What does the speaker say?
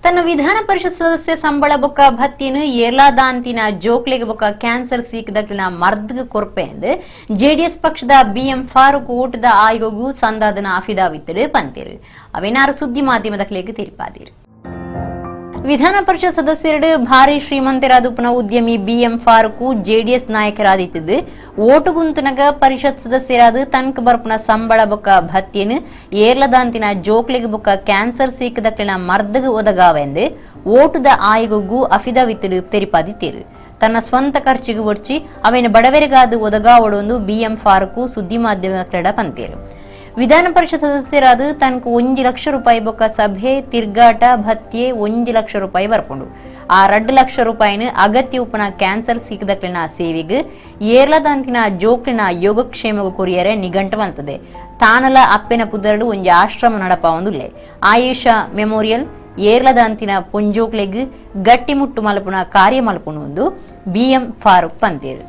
ತನ್ನ ವಿಧಾನ ಪರಿಷತ್ ಸದಸ್ಯ ಸಂಬಳ ಬೊಕ್ಕ ಭತ್ಯೆನು ಏರ್ಲಾದಾಂತಿನ ಜೋಕ್ಲೆಗ್ ಬೊಕ್ಕ ಕ್ಯಾನ್ಸರ್ ಸೀಕ್ದಕ್ಲೆನ ಮರ್ದ್ಗ್ ಕೊರ್ಪೆ ಎಂದು ಜೆಡಿಎಸ್ ಪಕ್ಷದ ಬಿಎಂ ಫಾರೂಕ್ ಓಟದ ಆಯೋಗು ಸಂದಾದನ ಅಫಿದಾವಿತ್ತಡು ಪಂತೇರು. ಅವೇನಾರು ಸುದ್ದಿ ಮಾಧ್ಯಮದಕ್ಲೆಗ್ ತೆರಿಪಾದಿರು. ವಿಧಾನ ಪರಿಷತ್ ಸದಸ್ಯರು ಭಾರಿ ಶ್ರೀಮಂತರಾದ ಉದ್ಯಮಿ ಬಿಎಂ ಫಾರೂಕ್ ಜೆಡಿಎಸ್ ನಾಯಕರಾದಿತ್ತಿದ್ದು ಓಟುಗುಂತುನಗ ಪರಿಷತ್ ಸದಸ್ಯರಾದ ತನ್ಕ ಬರ್ಪುನ ಸಂಬಳ ಬೊಕ್ಕ ಭತ್ಯೆನು ಏರ್ಲದಾಂತಿನ ಜೋಕ್ಲೆಗ್ ಬೊಕ್ಕ ಕ್ಯಾನ್ಸರ್ ಸೀಕದಕ್ಲೆನ ಮರ್ದಗ್ ಒದಗಾವೆಂದು ಓಟುದ ಆಯೋಗಗೂ ಅಫಿದಾವಿತ್ತಡು ತೆರಿಪಾದಿತ್ತೇರು. ತನ್ನ ಸ್ವಂತ ಖರ್ಚಿಗೆ ಒಡ್ಚಿ ಅವೇನ ಬಡವರಿಗಾದ ಒದಗಾವಡೊಂದು ಬಿಎಂ ಫಾರೂಕ್ ಸುದ್ದಿ ಮಾಧ್ಯಮದ ಪಂತೇರು. ವಿಧಾನ ಪರಿಷತ್ ಸದಸ್ಯರಾದ ತನಕ 1 ಲಕ್ಷ ರೂಪಾಯಿ ಬೊಕ್ಕ ಸಭೆ ತಿರ್ಗಾಟ ಭತ್ಯೆ 1 ಲಕ್ಷ ರೂಪಾಯಿ ಬರ್ಪುಂಡು. ಆ 2 ಲಕ್ಷ ರೂಪಾಯಿನ ಅಗತ್ಯ ಉಪ್ಪುನ ಕ್ಯಾನ್ಸರ್ ಸೀಕದಕ್ಲೆನ ಸೇವೆಗ್ ಏರ್ಲದಂತಿನ ಜೋಕ್ಲಿನ ಯೋಗಕ್ಷೇಮಗ್ ಕೊರಿಯರೆ ನಿಘಂಟು ಮಂತದೆ. ತಾನಲ ಅಪ್ಪೆನ ಪುದರ್ಡು ಒಂಜಿ ಆಶ್ರಮ ನಡಪಾವೊಂದುಲ್ಲೆ. ಆಯುಷ ಮೆಮೋರಿಯಲ್ ಏರ್ಲದಂತಿನ ಪೊಂಜೋಕ್ಲೆಗ್ ಗಟ್ಟಿಮುಟ್ಟು ಮಲ್ಪುನ ಕಾರ್ಯ ಮಲ್ಪುನು ಬಿಎಂ ಫಾರೂಕ್ ಪಂತೇರು.